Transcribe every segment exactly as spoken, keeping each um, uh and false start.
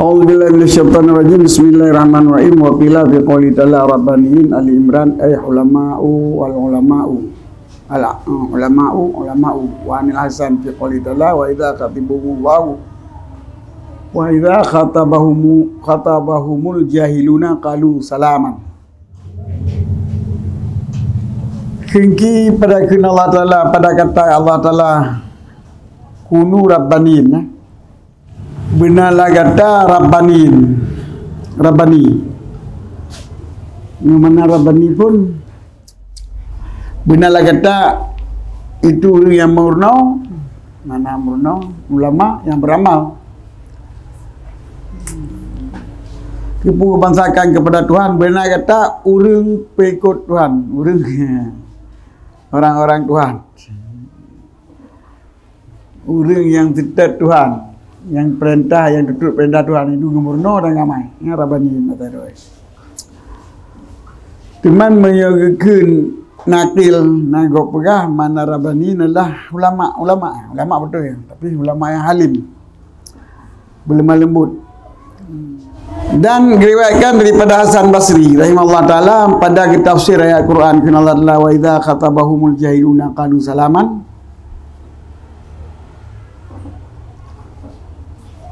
A'udzubillahi minasyaitonirrajim. Bismillahirrahmanirrahim. Wa qila fi qouli ta'ala rabbaniyin, Ali Imran, ay ulama'u wal ulama'u. Al ulama'u ulama'u. Wa anil Hasan fi qouli ta'ala wa idza khatabahumullahu wa idza khatabahumu khatabahumul jahiluna qalu salaman. Kheun ki pada kheun Allah Taala, pada kata Allah Taala, kunu rabbaniyin, eh. Beunalah gata rabbaniyin. Rabbani. Nyang mana rabbani pun, beunalah gata itu ureuëng nyang meurunoe, mana meurunoe, ulama nyang beuramal. Keupeue bansakan keupada Tuhan, beunalah gata ureuëng peuikot Tuhan, ureuëng orang-orang Tuhan. Ureuëng nyang seutôt Tuhan, nyang peurintah, nyang tutuek peurintah Tuhan, itu geumeurunoe dan gamai. Nyan rabbani mata doi. Teuma meunyoe geukheun nakil, na gob peugah, mana rabbani adalah ulama, ulama, ulama beutôi, tapi ulama nyang halim. Beulemah lembut. Dan diriwayatkan daripada Hasan Basri rahimahullah taala pada geutafsir ayat Quran, kheun Allah Taala, "Wa idza khatabahumul jahiluna qalu salaman."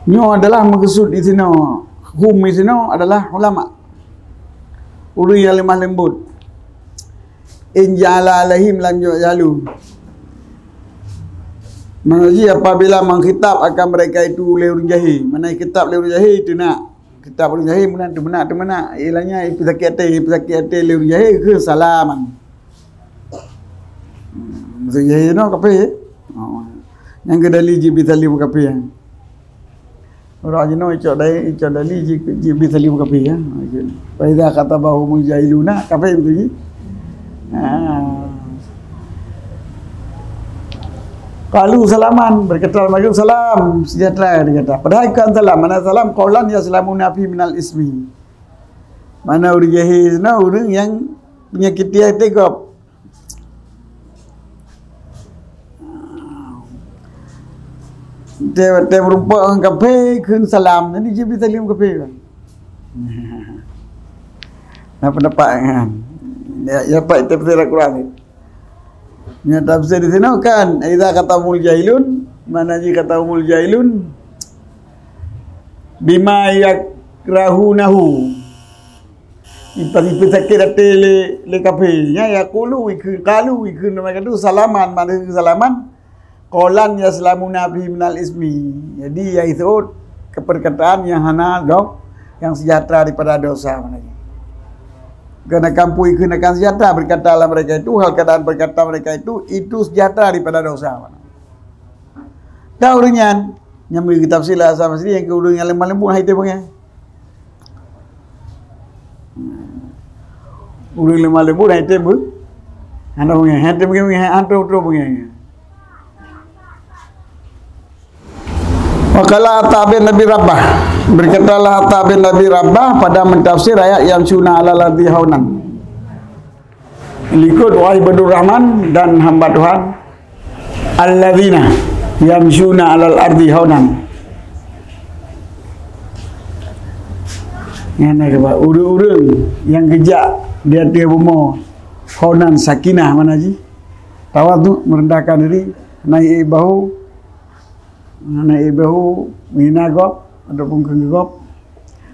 Nyoe adalah meukeusud di sinoe, hum di sinoe adalah ulama. Ureuëng nyang lemah lembut. In ja'ala alaihim lam yu'jalu. Maksud jih apabila mengkhitab akan mereka itu oleh ureuëng jahé. Mana khitab oleh ureuëng jahé itu nak. Khitab ureuëng jahé meunan tu meunak tu meunak. Ilanya ipeusakét até, ipeusakét até lé ureuëng jahé keu salaman. Maksud jahé no kafé. Oh. Nyang keudali jibi salim kafé. Ureuëng jinoe icok dai, icok dali ji, ji bi salim kafé, ya. Fa idza khatabahumul jahiluna, kafé beutôi ji. Ha. Qalu salaman, berkata, "Waalaikumsalam, sejahtera," dia kata. Padahal kan salam, mana salam, qaulan yaslamuna fi minal ismi. Mana ureuëng jahé na ureuëng nyang menyakiti até gob. Watèe, watèe meurumpok ngon kafé, kheun salam. Jadi jibi salim kafé. Na pendapat kan? Ya, ya, dapat tafsir Al-Quran. Ya, tafsir di sinoe kan, idza khatabahumul jahilun, mana ji khatabahumul jahilun, bima yakrahunahu. Ipa-, ipeusakét até lé, lé kafé. Nya yaqulu, ikheun, qalu, ikheun, mereka tu salaman, mana salaman? Qaulan yaslamuna fi minal ismi. Jadi, yaitu perkataan yang hana do-, yang sejahtera daripada dosa, maknanya. Keunakan pui keunakan sejahtera berkatalah mereka itu, hal keadaan berkata mereka itu, itu sejahtera daripada dosa, maknanya. Ka ureuëng nyan, nyang meunyoe geutafsir lé Hasan Basri, nyang keu ureuëng nyang lemah lembut, hai teuh beungéh. Ureuëng lemah lembut, hai teuh beu-, hana beungéh, hai teuh beungéh, beungéh, hana trok-trok beungéh. Wa qala Atha bin Abi Rabah. Berkatalah Atha bin Abi Rabah pada mentafsir ayat yamsyuna 'alal ardi haunan. Likot wa ibadur rahman dan hamba Tuhan, alladzina yamsyuna 'alal ardi haunan. Nyan na keuba ureuëng-ureuëng nyang geujak di ateueh bumoe haunan sakinah mana jih? Tawadhu, merendahkan diri, naik bahu, Hana ibahu menghina gob ataupun keu gob.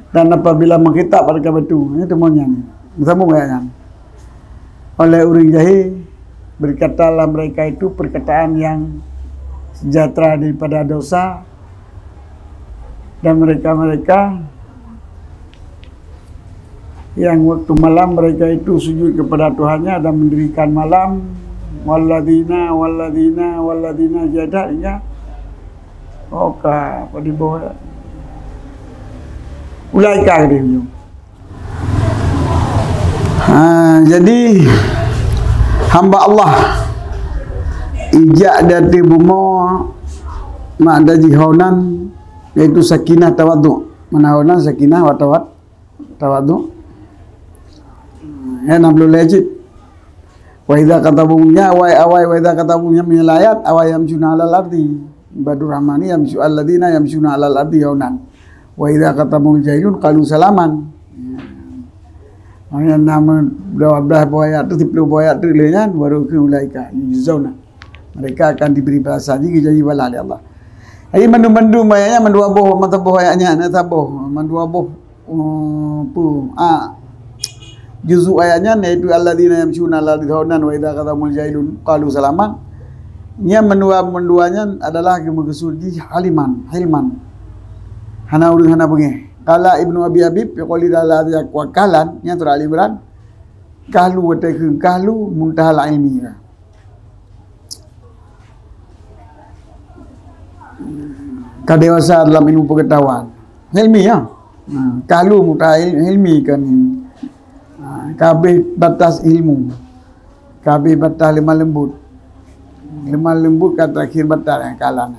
Dan apabila mengkhitab pada kawan tu, ini temuan nyan. Bersambung ayat nyan. Oleh ureuëng jahé, berkatalah mereka itu perkataan yang sejahtera daripada dosa, dan mereka-mereka yang waktu malam mereka itu sujud kepada Tuhannya dan mendirikan malam, walladzina, walladzina, walladzina jadat, hingga, oh, ka, apa di bawah? Ulaika di ujung. Ha, jadi, hamba Allah ijak di ateueh bumoe mak daji haunan, yaitu sakinah tawaduk. Mana haunan sakinah wa tawad-, Tawaduk. Ya, enam puluh lhèe cit. Wa idza khatabathum, ya, awai, awai, wa idza khatabathum, ya, minal ayat, awai yamsyuna 'alal ardi. Ibadur rahmani yamsyu, alladzina yamsyuna 'alal ardi haunan. Wa idza khatabathumul jahilun qalu salaman. Ya. Maknanya, nama dua belas boh ayat tu, sepuluh boh ayat tu lé nyan, baru ke ulaika yujzauna. Mereka akan diberi balasan, jadi janji bala lé Allah. Jadi, mandum-mandum ayat nyan, mandua boh, mata boh ayat nyan, na saboh, mandua boh, eh, pu, a, juzuk ayat nyan, yaitu alladzina yamsyuna 'alal ardi haunan wa idza khatabathumul jahilun qalu salaman. Nyan mandua-mandua nyan adalah geumeukeusud jih haliman, hilman. Hana ureueng hana beungéh. Qala Ibnu Abi Habib, fi qouli ta'ala, wa kahlan, nyan surah Ali Imran. Kahlu, watèe kheun kahlu, muntahal ilmi. Ka dewasa dalam ilmu pengetahuan. Ilmi, ya. Ha, kahlu muntahal il-, ilmi kan ini. Ha, ka habéh batas ilmu. Ka habéh batas lemah lembut. Lemah lembut ka terakhir batas nyang kahlan.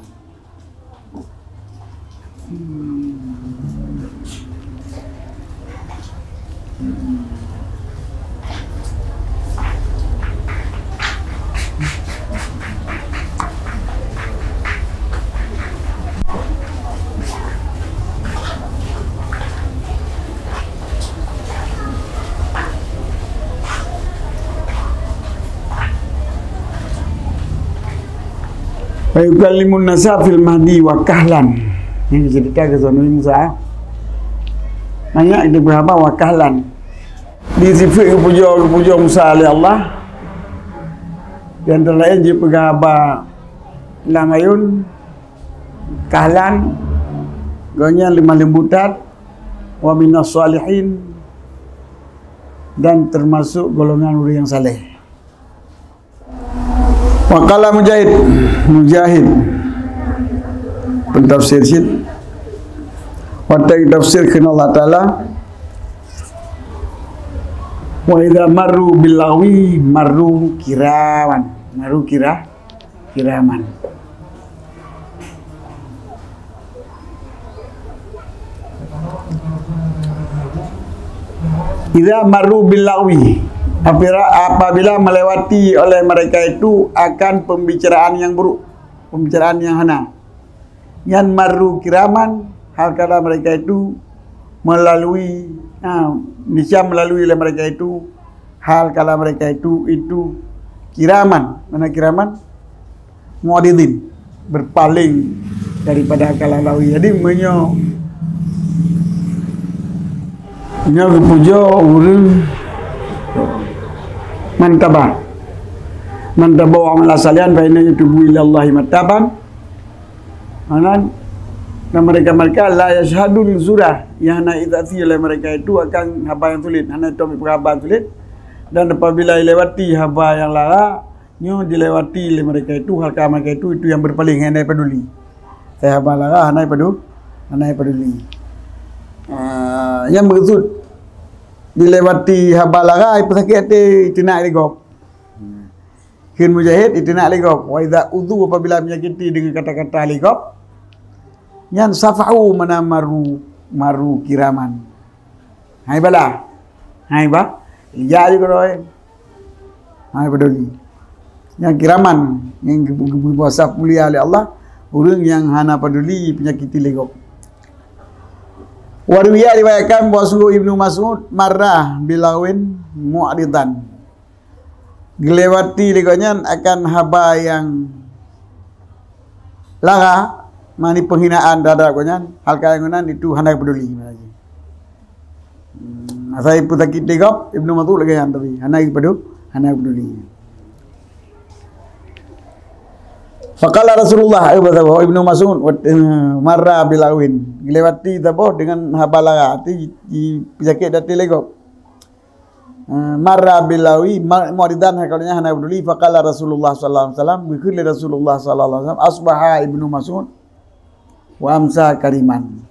Wa yukallimun nasa fil mahdi wa kahlan. Ini cerita kisah Nabi Musa. Banyak kita berhaba wa kahlan. Disifeuet geupujoe, geupujoe Musa lé Allah. Di antara laén jipeugah haba lam ayôn, kahlan, gobnyan lemah lembut that, wa minas shalihin, dan termasuk golongan ureueng nyang saleh. Wa qala Mujahid, Mujahid pentafsir cit, watèe tafsir kheun Allah Taala, wa idza marru bil laghwi marru kiraman, marru kira-, kiraman. Idza marru bil laghwi, apabila, apabila melewati oleh mereka itu akan pembicaraan yang buruk, pembicaraan yang hana. Nyan marru kiraman, hal kala mereka itu melalui, ha, niscaya melalui oleh mereka itu, hal kala mereka itu, itu kiraman. Mana kiraman? Mu'ridin, berpaling daripada akal lawi. Jadi, meunyoe, meunyoe geupujoe ureueng mantaba, mantaba wa amala salihan fa inna yatubu ilallahi mataban. Meunan, dan mereka-mereka la yashhadun zura, yang hana itatsi oleh mereka itu akan haba yang sulit, hana itu haba yang sulit. Dan apabila dilewati haba yang lara, nyoe dilewati lé mereka itu, hal ka mereka itu, itu yang berpaling, hana peduli. Teuhaba lara, hana pedu-, hana peduli. Ah, nyang meukeusud dilewati haba lara, peusakét até teunak lé gob. Kheun Mujahid, iteunak lé gob. Wa idza udzu, apabila menyakiti dengan kata-kata lé gob, nyan safahu, mana maru, maru kiraman. Hai bala. Hai ba. Ija ju keudroe. Hai peduli. Nyang kiraman, nyang geu-, geu-, geupeubasa mulia lé Allah, ureueng nyang hana peduli peunyakiti lé gob. Wa ruwiya, riwayatkan bahwa sungguh Ibnu Mas'ud marra bilawin mu'ridan. Geulewati lé gobnyan akan haba nyang lara, mani penghinaan terhadap gobnyan, hal ka nyang gobnyan itu hana peduli. Hmm, asai peusakét lé gob, Ibnu Mas'ud lagèe nyan tapi hana geupedu-, hana geupeuduli. Faqala Rasulullah, eh, bahwa Ibnu Mas'ud, wat-, eh, marra bilawin, geulewati saboh dengan haba lara, arti ji-, ji-, peusakét até lé gob. Eh, marra bilawi, ma-, mu'ridan, hai ka gobnyan hana peduli, faqala Rasulullah sallallahu alaihi wasallam, geukheun lé Rasulullah sallallahu alaihi wasallam, asbaha Ibnu Mas'ud wa amsa kariman.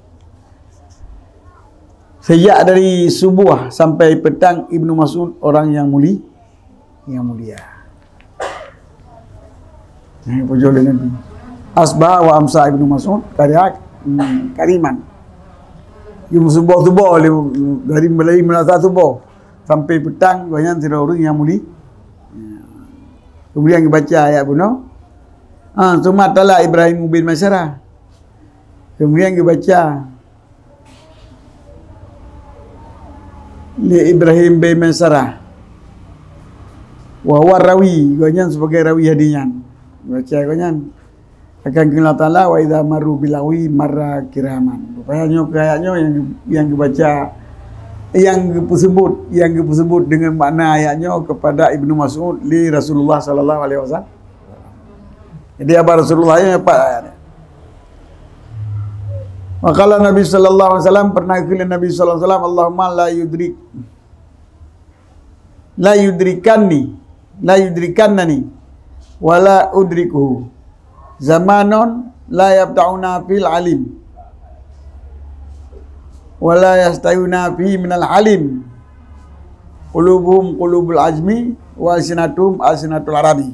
Sejak dari subuh sampai petang, Ibnu Mas'ud orang yang muli-, yang mulia. Nyang pujoe lé Nabi. Asbaha wa amsa Ibnu Mas'ud karya-, hmm, kariman. Jeuem suboh-suboh lé, dari mulai meunasah suboh sampai petang, gobnyan sidroe ureueng nyang muli-, Kemudian geubaca ayat bunoe. Ha, summa tala Ibrahim bin Maisarah. Kemudian geubaca lé Ibrahim bin Maisarah. Wa huwa rawi, gobnyan sebagai rawi hadis nyan. Baca gobnyan. Akan keuneuk Allah Taala, "Wa idza marru bil lagwi marra kiraman." Rupanya nyoe keu ayat nyoe nyang, nyang geubaca, nyang geupeusebut, nyang geupeusebut deungon makna ayat nyoe kepada Ibnu Mas'ud lé Rasulullah sallallahu alaihi wasallam. Jadi, haba Rasulullah nyoe pat ayat nyoe. Wa qala Nabi sallallahu alaihi wasallam, pernah geukheun lé Nabi sallallahu alaihi wasallam, "Allahumma la yudrik, la yudrikanni, la yudrikannani, wa la udrikuhu zamanun la yabta'una fil alim, wa la yastahiyuna fihi minal halim. Qulubuhum qulubul ajmi, wa alsinatuhum alsinatul arabi."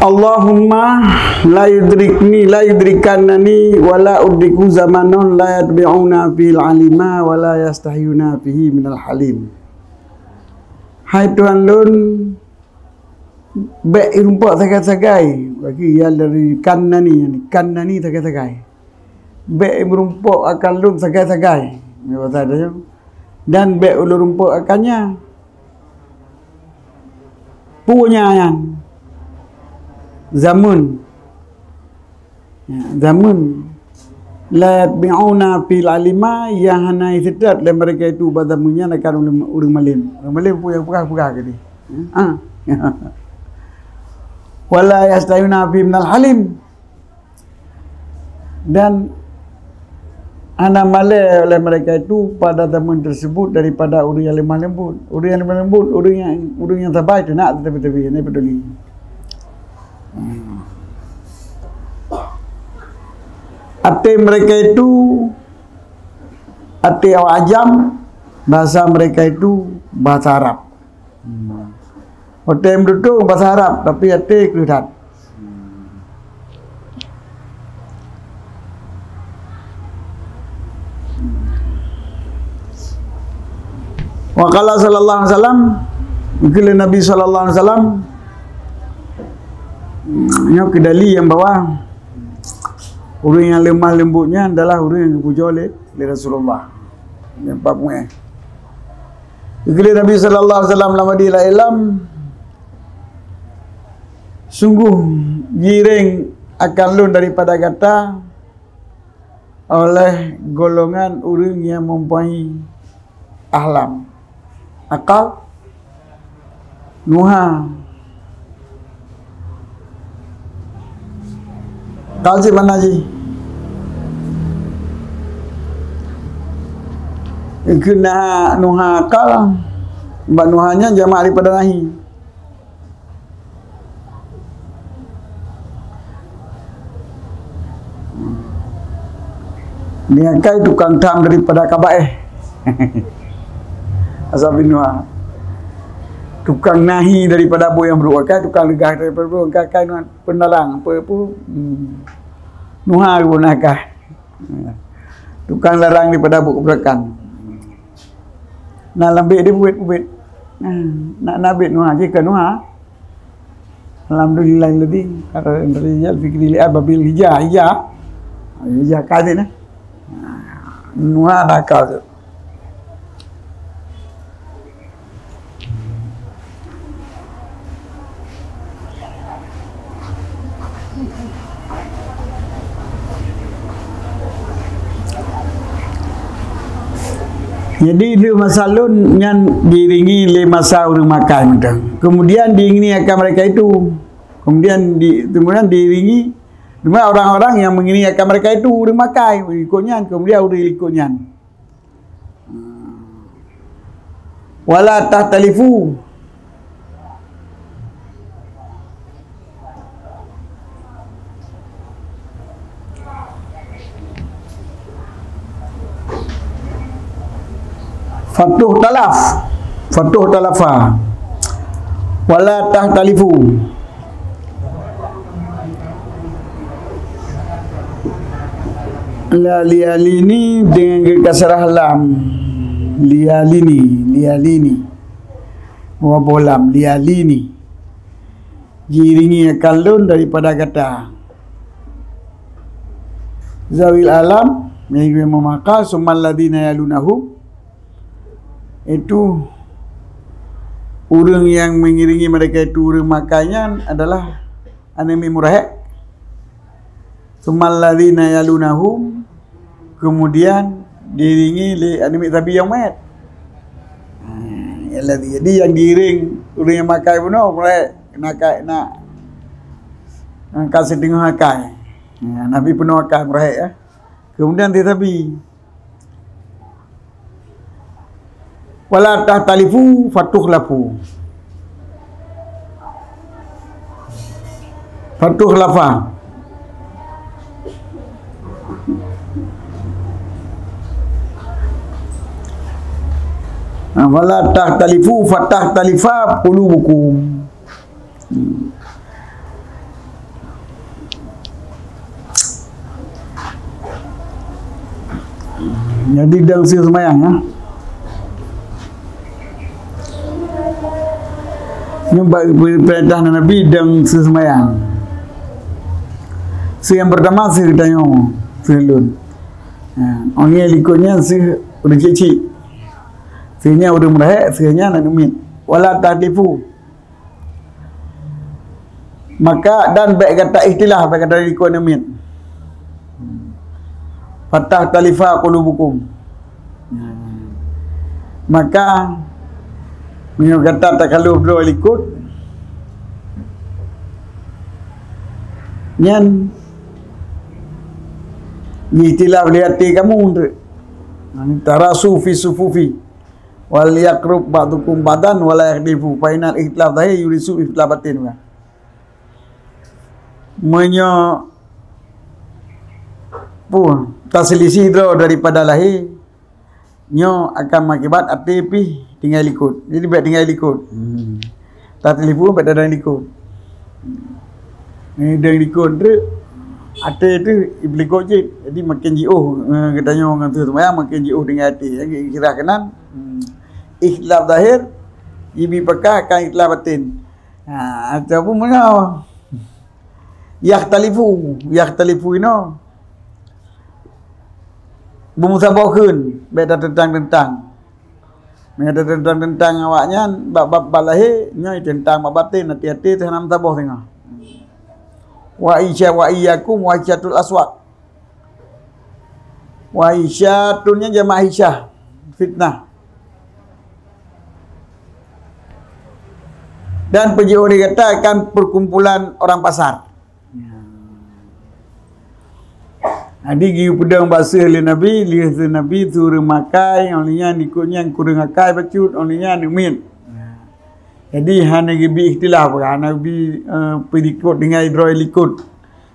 Allahumma la yudrikni, la yudrikannani, wa la udriku zamanun la yatbi'una fihil alima, wa la yastahiyuna fihi minal halim. Hai Tuhan lôn, bék irumpok sagai-sagai. Bagi ya dari kannani, yani kannani sagai-sagai. Bék irumpok akan lôn sagai-sagai. Ni bahasa dia. Dan bék ulôn rumpok akan nyan. Peue nyan? Zameun. Ya, zameun. La yatbi'una fil alima, nyang hana jiseutôt lé mereka itu bak zameun nyan akan ureuëng, ureuëng malém. Ureuëng malém peue nyang peugah-peugah keudeh. Ha. Wa la yastahiyuna fihi minal halim. Dan hana malée oleh mereka itu pada zaman tersebut daripada ureuëng nyang lemah lembut. Ureuëng nyang lemah lembut, ureuëng nyang, ureuëng nyang sabai tu nak tetapi-tapi, hana peduli. Hmm. Até mereka itu, até awak ajam, bahasa mereka itu bahasa Arab. Hmm. Watée meututoe bahasa Arab, tapi até kreueh that. Wa qala sallallahu alaihi wasallam, geukheun lé Nabi sallallahu alaihi wasallam, nyoe keu dali nyang bahwa ureuëng nyang lemah lembut nyan adalah ureuëng nyang geupujoe lé, lé Rasulullah. Nyang papu, eh. Geukheun lé Nabi sallallahu alaihi wasallam lam hadis laén, "Sungguh jiréng akan lôn daripada gata oleh golongan ureuëng nyang mempunyai ahlam, akal, nuha." Akal cit makna jih. Keu nuha, nuha akal, bak nuha nyan jamak daripada nahi. Ni akai tukang tham daripada kabaéh. Asai bin nuha. Tukang nahi daripada buet nyang brok, akai tukang leugah daripada brok, akai nuha. Peunarang, apa, apa, hmm, nuha geuh na kah. Tukang larang daripada buet keubeurekan. Na lambek dia buet-buet. Nah, nak nabit nuha, jih ka nuha. Alhamdulillahilladzi, rijal fikri li ababil hija, hija. Hija ka dia, nah. Nuha nakal tu. Jadi, di masa lôn nyan diiringi lé masa ureuëng makai mantong. Kemudian diiringi akan mereka itu. Kemudian di, kemudian diiringi, kemudian orang-orang yang mengiringi akan mereka itu ureuëng makai, ikut nyan, kemudian ureuëng ikut nyan. Wala tahtalifu. Fatuh talaf. Fatuh talafa. Wala tahtalifu. La liyalini dengan kasrah lam. Liyalini, liyalini. Wa bolam lialini, jiiringi akan lôn daripada gata. Zawil alam, yang memaka, summal ladina yalunahum, itu ureuëng yang mengiringi mereka itu ureuëng makai nyan adalah aneuk miet murahek. Summal ladina yalunahum, kemudian diiringi lé aneuk miet sabi nyang meuet. Ha, jadi nyang diiring ureuëng nyang makai bunoe mulai na kai na angkat siteungoh akai. Ha, Nabi peunoh akai murahek ya. Kemudian di sabi. Wala tahtalifu fatukhlafu. Fatukhlafa. Nah, wala tahtalifu fatahtalifa qulubukum. Jadi dang seumayang ya. Nyoe bak peurintah Nabi dang seumayang. Seunyang pertama seutanyoe seulun. Ha, orang yang likotnya seuh ureuëng cik-cik. Seunyang ureuëng meuhek, seunyang aneuk miet. Wala tahtifu. Maka dan bék gata ikhtilaf, bék gata likot aneuk miet. Fatahtalifa qulubukum. Maka meunyoe gata takalon droe likot nyan, ikhtilaf di até kamu tu. Tarasu fi sufufi. Wal yaqrub ba'dukum ba'dan wala yakhdifu fa innal ikhtilaf zahir yurisu ikhtilaf batin. Meunyoe pun taselisih droe daripada lahé, nyoe akan mengakibat até pih tinggai likot. Jadi bék tinggai likot. Hmm. Tatelepon bék tadang likot. Ni dang likot tu, até tu iblih gojek. Jadi makin jiôh, eh, geutanyoe ngon tu seumayang makin jiôh dengan até. Jadi kira keunan, hmm, ikhtilaf zahir, ibi pakah akan ikhtilaf batin. Ha, ataupun meunoe. Yakhtalifu, yakhtalifu inoe. Beumusaboh kheun, bék tateuntang-teuntang. Meunyoe tateuntang-teuntang awaknyan, bab-bab, bab lahé, nyoe teuntang bab batin, até-até teuh hana meusaboh singoh. Wa isya wa iyyakum wa isyatul aswaq. Wa isyatun nyan jamak isyah, fitnah. Dan peujiôh di gata akan perkumpulan orang pasar. Jadi geupeudong bak seuh lé Nabi, lheueh seuh Nabi suruh makai, óh lheueh nyan likot nyan kureueng akai bacut, óh lheueh nyan aneuk miet. Jadi hana geubi ikhtilaf, hana geubi, eh, peulikot dengan droe likot.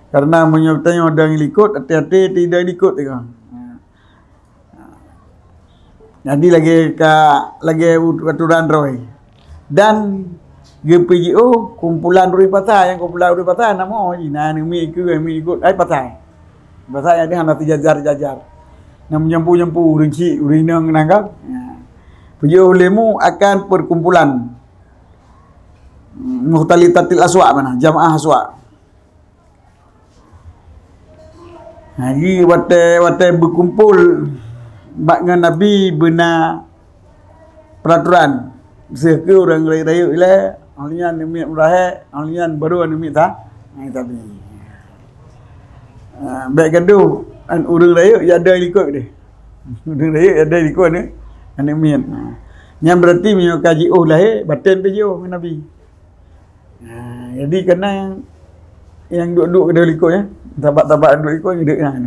Karena meunyoe tanyoe dang likot, até-até ti dang likot teuka. Jadi lagée ka, lagée aturan droe. Dan geupeujiôh kumpulan ureuëng pasai, nyang kumpulan ureuëng pasai na mo jih, na aneuk miet keu aneuk miet likot, ai pasai. Pasai jadi hana teujajar-jajar. Na meujampu-jampu ureuëng chik, ureuëng inong keunan kan. Ya. Peujiôh lé mu akan perkumpulan. Mukhtalitatil aswaq mana, jamaah aswaq. Jadi watée, watée beukumpol bak ngon Nabi beuna peraturan. Seuh keu ureuëng rayeuk-rayeuk ilée, óh lheueh nyan aneuk miet meurahek, óh lheueh nyan baru aneuk miet sa-, hai sabi. Ah, bék gadoh an ureuëng rayeuk ya dang likot deh. Ureuëng rayeuk ya dang likot aneuk, aneuk miet. Nyan berarti meunyoe ka jiôh lahé, baten pih jiôh ngon Nabi. Ha, jadi kana nyang, nyang duek-duek keudeh likot, ya. Tabat-tabat duek likot, nyang duek nyan.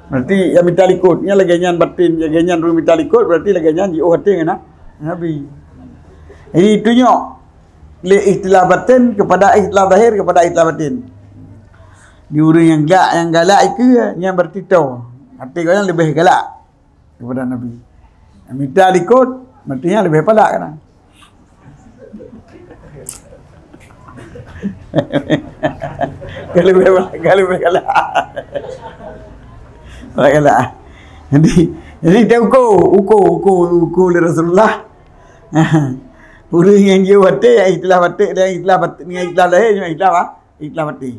Berarti nyang mita likot, nyang lagée nyan batin, lagée nyan ureuëng mita likot, berarti lagée nyan jiôh até ngon Nabi. Jadi tunyok lé ikhtilaf batin kepada ikhtilaf zahir kepada ikhtilaf batin. Di ureuëng nyang galak, nyang galak itu, nyang berarti to. Até gobnyan leubeh galak daripada Nabi. Mita likot, berarti nyan leubeh palak kan. Kalau leubeh palak, kalau leubeh galak. Palak galak. Jadi, jadi dia ukur, ukur, ukur, ukur lé Rasulullah. Ureuëng nyang jiôh baté, nyang ikhtilaf baté, dan ikhtilaf baté, nyang ikhtilaf lahé, nyang ikhtilaf, ha? Ikhtilaf baté.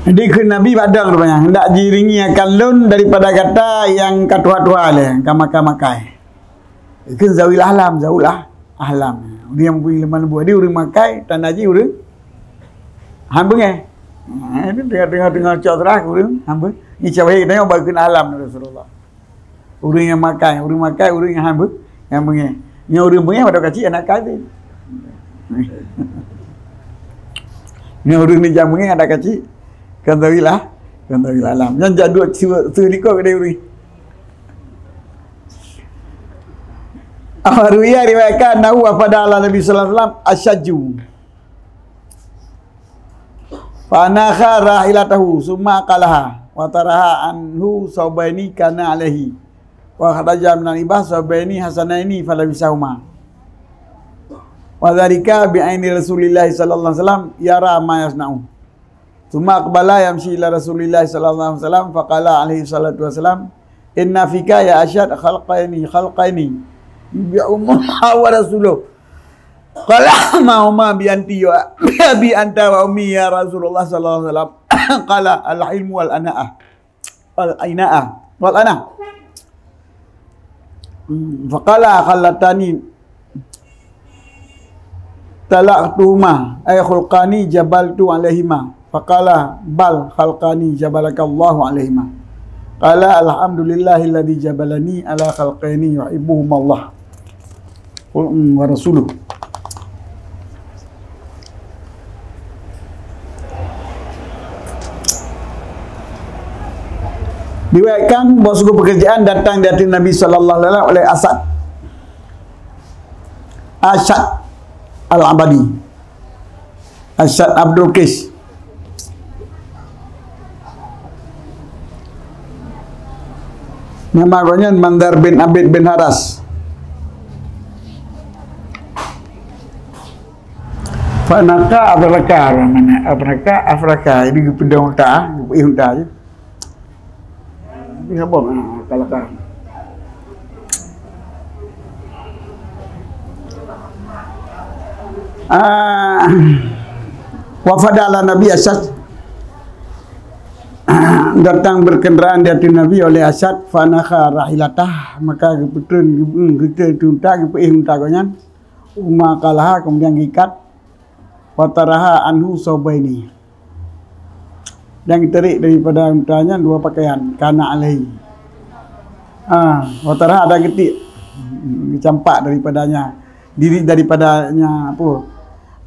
Jadi kheun Nabi bak dong rupanya, "Hendak jiringi akan lôn daripada gata nyang ka tuha-tuha lé, ka makai-makai." Kheun zawil ahlam, zawul ah-, ahlam. Ureuëng nyang mempunyai lima lembu. Jadi ureuëng makai, tanda jih ureuëng han beungéh. Ha, itu tengah-tengah, tengah cok serah ureuëng han beungéh. Ni cabai tengok bak kheun ahlam Rasulullah. Ureuëng nyang makai, ureuëng makai, ureuëng nyang han beu-, nyang beungéh. Nyoe ureuëng beungéh pada kacik anak kacik. Nyoe ureuëng ni nyang beungéh anak kacik. Kan tawilah, kan tawilah alam. Nyang jaduk su-, su likot gede ureuëng. Abu Ruya riwayatkan, nahu wafada ala Nabi sallallahu alaihi wasallam asyajju. Fa anakha rahilatahu, summa aqalaha, wa taraha anhu saubaini kana alaihi. Wa kharaja minal ibah saubaini hasanaini falabisahuma. Wa dzalika bi aini Rasulillah sallallahu alaihi wasallam yara ma yasna'u. Summa aqbala yamshi ila Rasulillah sallallahu alaihi wasallam, faqala alaihi salatu wasalam, "Inna fika ya Asyad khalqaini, khalqaini yuhibbuhuma wa rasuluh." Qala, "Ma huma bi anti wa bi abi anta wa ummi ya Rasulullah sallallahu alaihi wasallam?" Qala, "Al-ilmu wal ana'ah." Wal ina'ah. Wal ana'ah. Hmm, faqala, "Khallatani talaqtuhuma, ay khulqani jabaltu alaihima." Faqala, "Bal khalqani jabalakallahu alaihima." Qala, "Alhamdulillahilladzi jabalani ala khalqaini yuhibbuhumallah." Qul, mm, wa rasuluh. Diriwayatkan bahwa sungguh pekerjaan datang dari Nabi sallallahu alaihi wasallam oleh Asad. Asad Al-Abadi. Asad Abdul Qais. Nama gobnyan Mandar bin Abid bin Haras. Fanaka afraka, mana afraka, afraka, ini geupeudong unta, geupeudong unta je. Ini apa? Ah, kalaka. Ah, wafada ala Nabi Asad. Datang berkendaraan di atas Nabi oleh Asad, fanakha rahilatah, maka geupeutrön, geupeutrön unta, geupeuéh unta gobnyan. Uma kalaha, kemudian geuikat, wataraha anhu saubaini. Dan geuteurek daripada unta nyan dua pakaian, kana alaihi. Ah, wataraha dan geutik, geucampak daripadanya, diri daripadanya apa?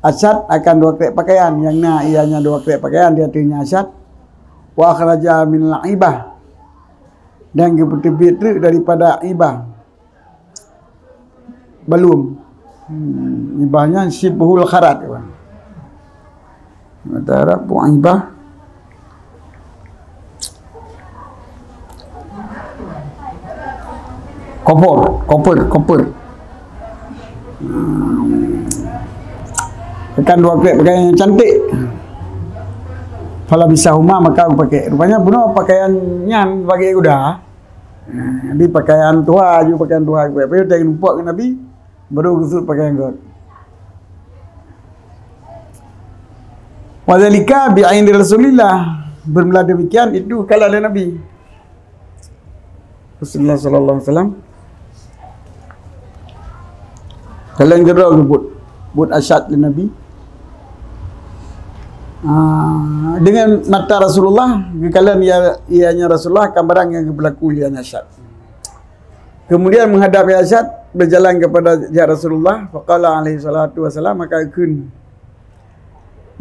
Asad akan dua krek pakaian, yang na ianya dua krek pakaian di ateueh Asad. Wa akhraja minal ibah, dan geupeuteubiet treuk daripada ibah. Balum. Hmm, ibah nyan sibhul kharat, kan. Bahasa Arab, ibah. Koper, koper, koper. Hmm. Kan dua krek pakaian yang cantik. Falabisahuma, maka aku pakai. Rupanya bunoe pakaian nyan bagi udah. Ha, jadi pakaian tuha aju, pakaian tuha. Lepas tu dia numpok keu Nabi, baru geusuet pakaian gét. Wadzalika bi aini Rasulillah. Bermula demikian, itu kala lé Nabi. Rasulullah sallallahu alaihi wasallam. Kalon keudroe geubuet, buet Asad lé Nabi. Ah, dengan mata Rasulullah, geukalon ia, ianya Rasulullah, akan barang nyang geupeulaku lé Asad. Kemudian menghadap Asad, berjalan kepada jihad Rasulullah, faqala alaihi salatu wasalam, maka kheun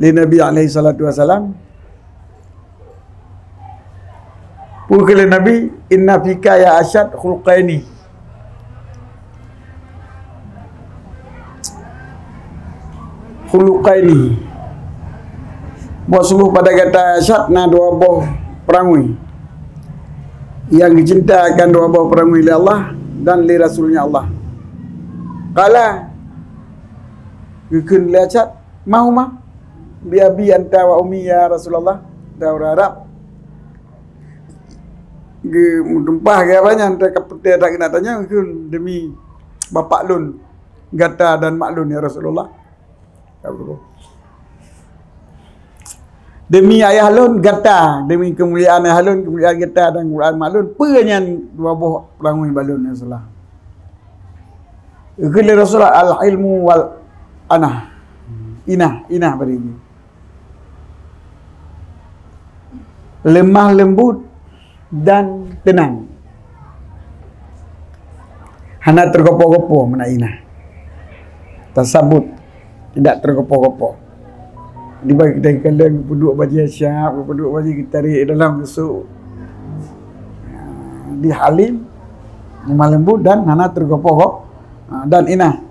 lé Nabi alaihi salatu wasalam, peue kheun lé Nabi, "Inna fika ya Asad khulqaini." Khuluqaini. Bahwa sungguh pada gata Asad na dua boh peurangui. Nyang geucinta akan dua boh peurangui lé Allah dan lé Rasulnya Allah. Qala, geukheun lé Asyad, "Ma huma?" "Bi abi anta wa ummi ya Rasulullah." Dah ureueng Arab. Geumeutumpah geuh apa nyan, teuka peutée that geunak tanyong, geukheun, "Demi bapak lôn gata dan mak lôn, ya Rasulullah." "Demi ayah lôn gata, demi keumuliaan ayah lôn, keumuliaan gata dan keumuliaan mak lôn, peue nyan dua boh peurangui bak lôn, ya Rasulullah?" Geukheun lé Rasulullah, "Al-hilmu wal anah." Inah, inah bari nyoe. Lemah lembut dan tenang. Hana teugopoh-gopoh meunan inah. Tasabut, tidak teugopoh-gopoh. Di bagi kita kalian peuduek bajée siap, peuduek bajée kita tarik dalam geusuk. Di halim, lemah lembut dan hana teugopoh-gopoh. Ha, dan inah.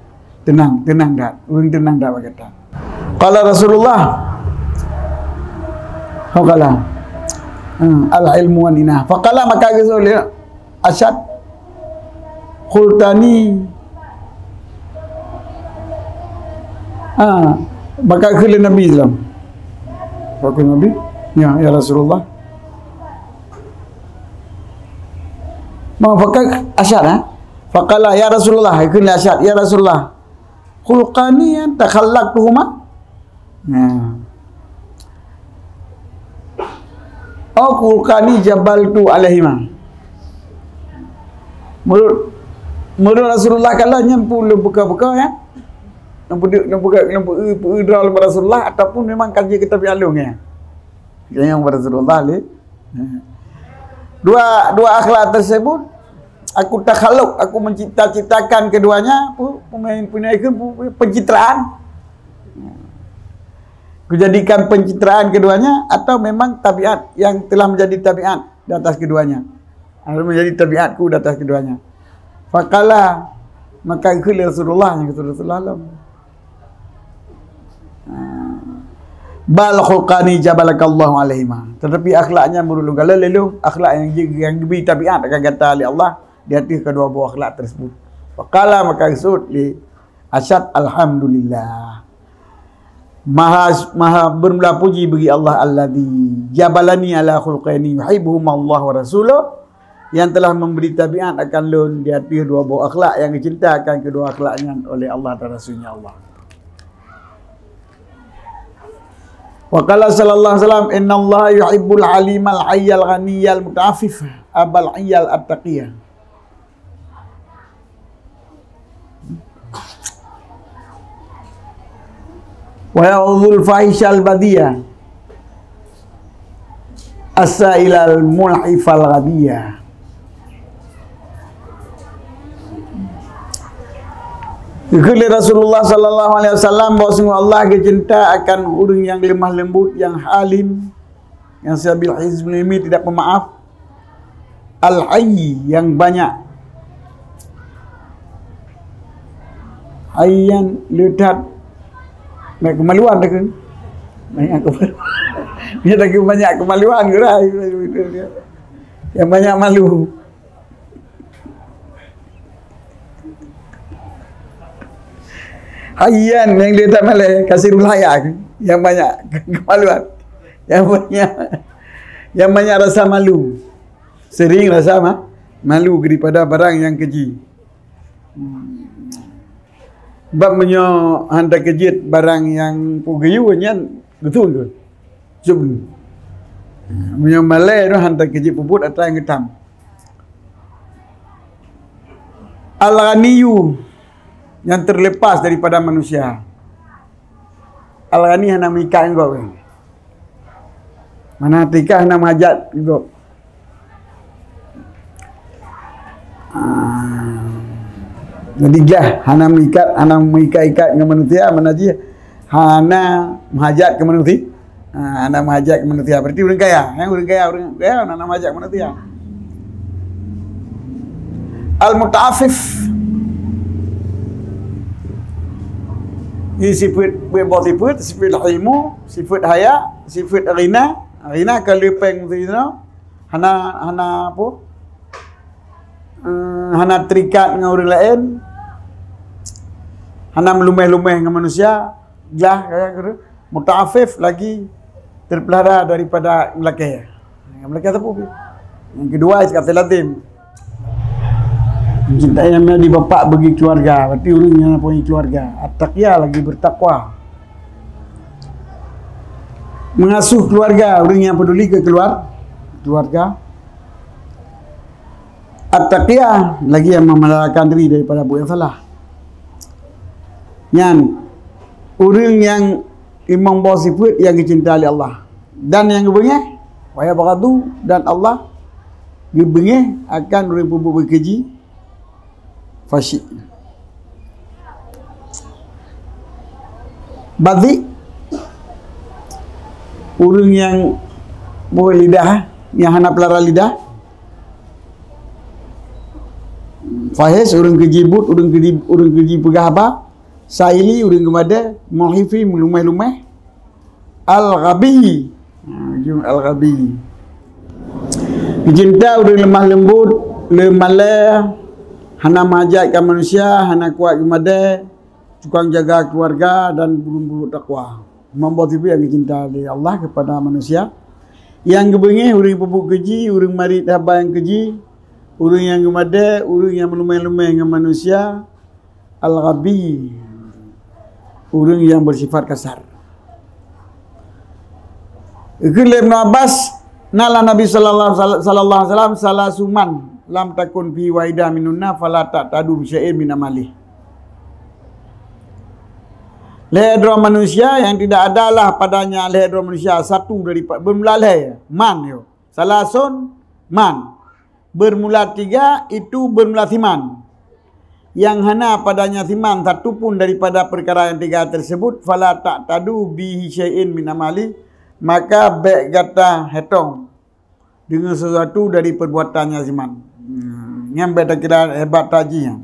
Tenang, tenang that. Ureueng tenang that bak gata. Qala Rasulullah. Faqala. Hmm, al-ilmu wan inah. Faqala, maka geukheun lé Asyad, "Khultani." Ha, maka geukheun lé Nabi sallam. Geukheun Nabi, "Ya, ya Rasulullah." Ma faqala Asyad, ha? Faqala, "Ya Rasulullah," geukheun lé Asyad, "Ya Rasulullah, khulqani takhallaqtuhuma?" Nah. "Au khulqani jabaltu alaihima?" Menurut, menurut Rasulullah kala nyan pun lôn buka-buka, ya. Lôn peudu-, lôn buka, lôn peu-, peu-, droe lôn bak Rasulullah ataupun memang ka jeuet keu tabiat lôn, ya. Nyang bak Rasulullah lé. Dua, dua akhlak tersebut, aku takhaluk, aku mencipta-ciptakan keduanya, pu-, pemain, pemain, pu-, pencitraan. Kujadikan pencitraan keduanya atau memang tabiat yang telah menjadi tabiat di atas keduanya. Atau menjadi tabiatku di atas keduanya. Faqala, maka geukheun lé Rasulullah, nyang kata Rasulullah lom. "Bal khulqani jabalakallahu alaihima." Tetapi akhlaknya meureuloh gala lé lôn, akhlak yang ji-, yang geubri tabiat akan gata lé Allah di ateueh kedua boh akhlak tersebut. Faqala, maka geukheun lé Asyad, "Alhamdulillah. Maha, maha bermula puji bagi Allah alladzi jabalani ala khulqaini yuhibbuhuma Allah wa rasuluh." Yang telah memberi tabiat akan lôn di ateueh dua boh akhlak yang geucinta akan kedua akhlak nyan oleh Allah dan Rasul-Nya Allah. Wa qala sallallahu alaihi wasallam, "Innallaha yuhibbul halimal hayyal ghaniyal muta'affif, abal iyal at-taqiyah." Wa ya'udhul fahishal badhiya, as-sa'ilal mulhifal ghadhiya. Geukheun lé Rasulullah sallallahu alaihi wasallam bahwa sungguh Allah geucinta akan ureuëng nyang lemah lembut, nyang halim, nyang sabil hizmi tidak pemaaf, al-hayyi, nyang banyak. Hayyan, le that, banyak kemaluan dah kan? Banyak kemaluan. Dia dah banyak kemaluan ke dah? Yang banyak malu. Hayyan, nyang le that malée, kasirul haya, nyang banyak kemaluan. Nyang banyak, nyang banyak rasa malu. Sering rasa ma-, malu daripada barang nyang keji. Hmm. Sebab meunyoe hana keujeuet barang nyang peuguyue nyan, beutôi ke? Jeuet. Meunyoe malée tu hana keujeuet peubuet atra nyang geutam. Al-Ghaniyyu, nyang terlepas daripada manusia. Al-Ghani hana meuikat ngon gob. Mana tika hana meuhajat ngon gob. Ah. Jadi jah hana meuikat, hana meuikat-ikat ngon manusia, mana jih hana meuhajat keu manusia. Ha, hana meuhajat keu manusia. Berarti ureuëng kaya. Nyang ureuëng kaya, ureuëng kaya hana meuhajat keu manusia. Al-muta'affif. Ini sifat, buet boh sifat, sifat ilmu, sifat haya, sifat ghina. Ghina ka leupeng tu, hana, hana apa? Eh, hana terikat ngon ureuëng laén. Hana meulumeh-lumeh ngon manusia, glah, ya, gitu. Muta'afif, lagi terpelihara daripada meulakée. Meulakée sapeue? Nyang keudua, iskate lazim. Mencintai anak di bapak bagi keluarga, berarti ureuëng nyang punya keluarga. At-taqiyah, lagi bertakwa. Mengasuh keluarga, ureuëng nyang peduli ke keluar, keluarga. At-taqiyah, lagi nyang memeliharakan diri daripada buet nyang salah. Nyan, ureuëng nyang limong boh sifeuet nyang geucinta lé Allah. Dan nyang geubeungéh, wa yabghadu, dan Allah geubeungéh akan ureuëng peubuet beukeue jih, fasyik. Badhi', ureuëng nyang boh lidah, nyang hana pelara lidah. Fahish, ureuëng keujih buet, ureuëng keujih, ureuëng keujih peugah haba. Sa'ili, ureuëng geumadée. Muhifi, meulumeh-lumeh. Al-ghabi. Ha, jeuem al-ghabi. Geucinta ureuëng lemah lembut, le malée, hana meuhajat keu manusia, hana kuat geumadée, tukang jaga keluarga dan burung-burung takwa. Limong boh sifeuet nyang geucinta lé Allah kepada manusia. Nyang geubeungéh, ureuëng peubuet keujih, ureuëng marit haba nyang keujih, ureuëng nyang geumadée, ureuëng nyang meulumeh-lumeh ngon manusia, al-ghabi, ureuëng nyang bersifat kasar. Geukheun lé Ibnu Abbas, na lam Nabi sallallahu, sallallahu alaihi wasallam salasu man lam takun fi wahidah minunna fala ta'tadu bi syai'in min amalih. Lhée droe manusia yang tidak adalah padanya lhée droe manusia satu dari pa-, bermula lhée, man yo. Salasun man. Bermula tiga itu bermula siman. Yang hana padanya siman satu pun daripada perkara yang tiga tersebut, fala ta'tadu bihi syai'in min amali, maka bék gata hetong dengan sesuatu dari perbuatannya siman. Hmm, nyan bék takira hebat taji nyan.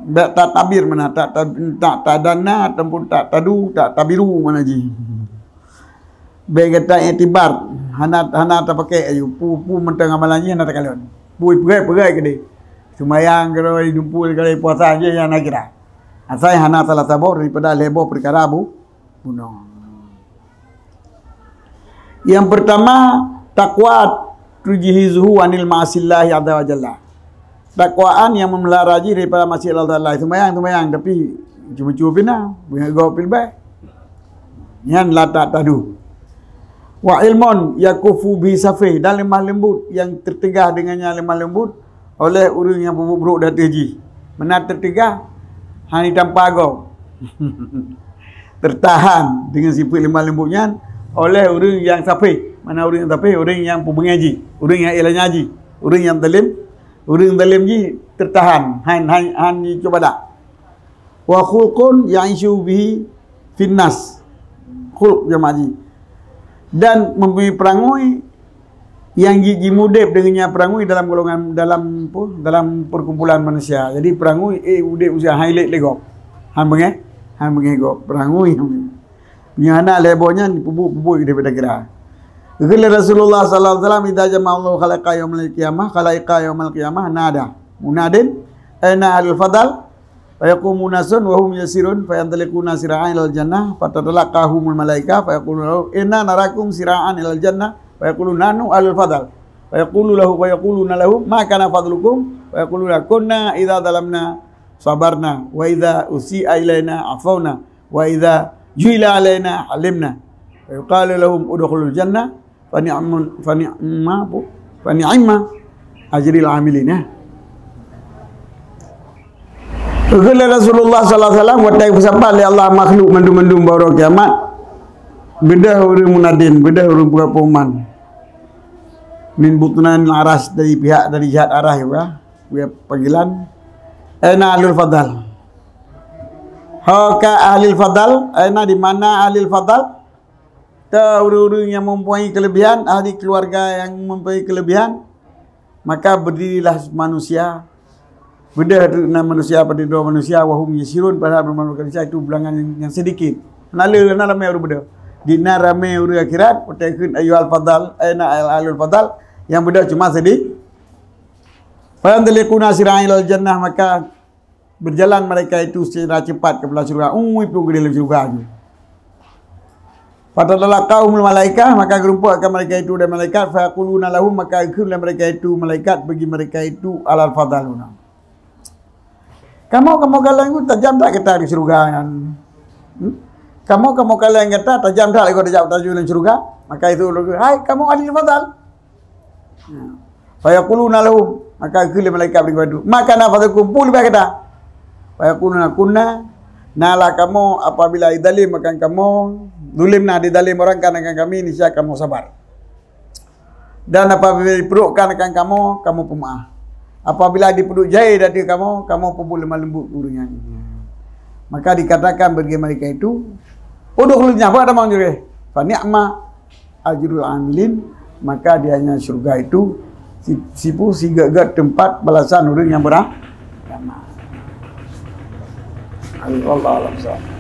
Bék tatabir mana, tak, tak, tak tadana ataupun tak tadu, tak tabiru mana jih. Bék gata iktibar, hana, hana tapakai aju. Pu, pu mantong amalan jih hana takalon. Pu peugah, peugah keudeh. Seumayang keudeh, dumpu keudeh, puasa jih nyang hana kira. Asai hana salah saboh daripada lhée boh peukara bu-, bunoe. Yang pertama, takwa tujhizuhu anil ma'asillahi azza wa jalla. Takwaan yang memelihara jih daripada maksiat Allah Taala. Seumayang, seumayang, tapi cuba-cuba pina, banyak gop pil baik. Nyan la ta'tadu. Wa ilmun yakufu bihi safih, dan lemah lembut yang tertegah dengannya lemah lembut oleh ureuëng nyang peubuet brok di ateueh jih. Meunan teuteugah, hana jitampa gob. Teutahan deungon sifeuet lemah lembut nyan oleh ureuëng nyang safeh. Mana ureuëng nyang safeh? Ureuëng nyang peubeungéh jih, ureuëng nyang ilanya jih, ureuëng nyang zalim, ureuëng zalim jih teutahan, han, han, han jicuba dak. Wa khulqun ya'ishu bihi finnas. Khulq jamak jih. Dan mempunyai peurangui nyang ji-, jimudeb deungon nyan peurangui dalam golongan, dalam, apa, dalam perkumpulan manusia. Jadi peurangui, eh, udeb usia hai lek lé gob. Han beungéh, han beungéh gob. Peurangui. Nyan hana lé boh nyan peubuet-peubuet daripada kira. Geukheun lé Rasulullah sallallahu alaihi wasallam, "Idza jama'allahu khalaiqa yaumal qiyamah, khalaiqa yaumal qiyamah, nada munadin, aina ahlul fadl?" Fayaqumu nasun wa hum yasirun, fayantaliquna sira'an ilal jannah, fatatalaqahumul malaika, fayaqulu lahum, "Inna narakum sira'an ilal jannah," fayaqulu, "Nahnu ahlul fadl." Fayaqulu lahu, fayaquluna lahum, "Ma kana fadlukum?" Fayaquluna, "Kunna idza zalamna sabarna, wa idza usi'a ilaina afauna, wa idza juhila alaina halimna." Fayuqalu lahum, "Udkhulul jannah." Fa ni'mun, fa ni'ma, bu, fa ni'ma ajril amilin, ya. Geukheun lé Rasulullah sallallahu alaihi wasallam, watée geupeusabda lé Allah makhluk mandum-mandum bak uroe kiamat, beudôh ureuëng munadin, beudôh ureuëng peugah pengumuman. Min butnanil aras, dari pihak, dari jihad arah juga, panggilan. Aina ahlul fadl? Ho ka ahlul fadl? Aina, di mana ahlul fadl? Teu ureuëng-ureuëng nyang mempunyai kelebihan, ahli keluarga nyang mempunyai kelebihan, maka berdirilah manusia. Beudôh na manusia, pada dua manusia, wahum yasirun, padahal manusia itu bilangan yang, yang sedikit. Na le, na ramé ureuëng beudôh. Di na ramé ureuëng akhirat, watée kheun ayyuhal fadl, aina al-, ahlul fadl, nyang beudôh cuma sedikit. Fayantaliquna sira'an ilal jannah, maka Berjalan mereka itu secara cepat ke dalam syurga. Ui, pun ke dalam syurga tu. Fatadalaqahumul malaikah, maka geureumpok akan mereka itu dari malaikat, fayaquluna lahum, maka geukheun lé mereka itu, malaikat bagi mereka itu, alal fadaluna. Kamoe, kamoe kalon tajam that gata di syurga nyan? Hmm? Kamoe, kamoe kalon gata tajam that lagoe tajam tajam lam syurga? Maka itu, hai kamoe ahli fadal. Fayaquluna lahum, maka geukheun lé malaikat bagi batu. Maka nafadhukum pun leubeh gata. Fayaquluna kunna, na lah kamoe apabila dizalim akan kamoe, zulimna, dizalim orang kan akan kami, niscaya kamoe sabar. Dan apabila diperukkan akan kamoe, kamoe peumaáh. Apabila dipeuduek jai di ateueh kamoe, kamoe peubuet lemah lembut keu ureuëng nyan. Maka dikatakan bagi mereka itu, udkhulul jannah, buka tamong jureh. Fa ni'ma ajrul amilin, maka di dalam syurga itu si-, sipu sigét-gét teumpat balasan ureuëng nyang bera-, beramal. Wallahu a'lam bishawab.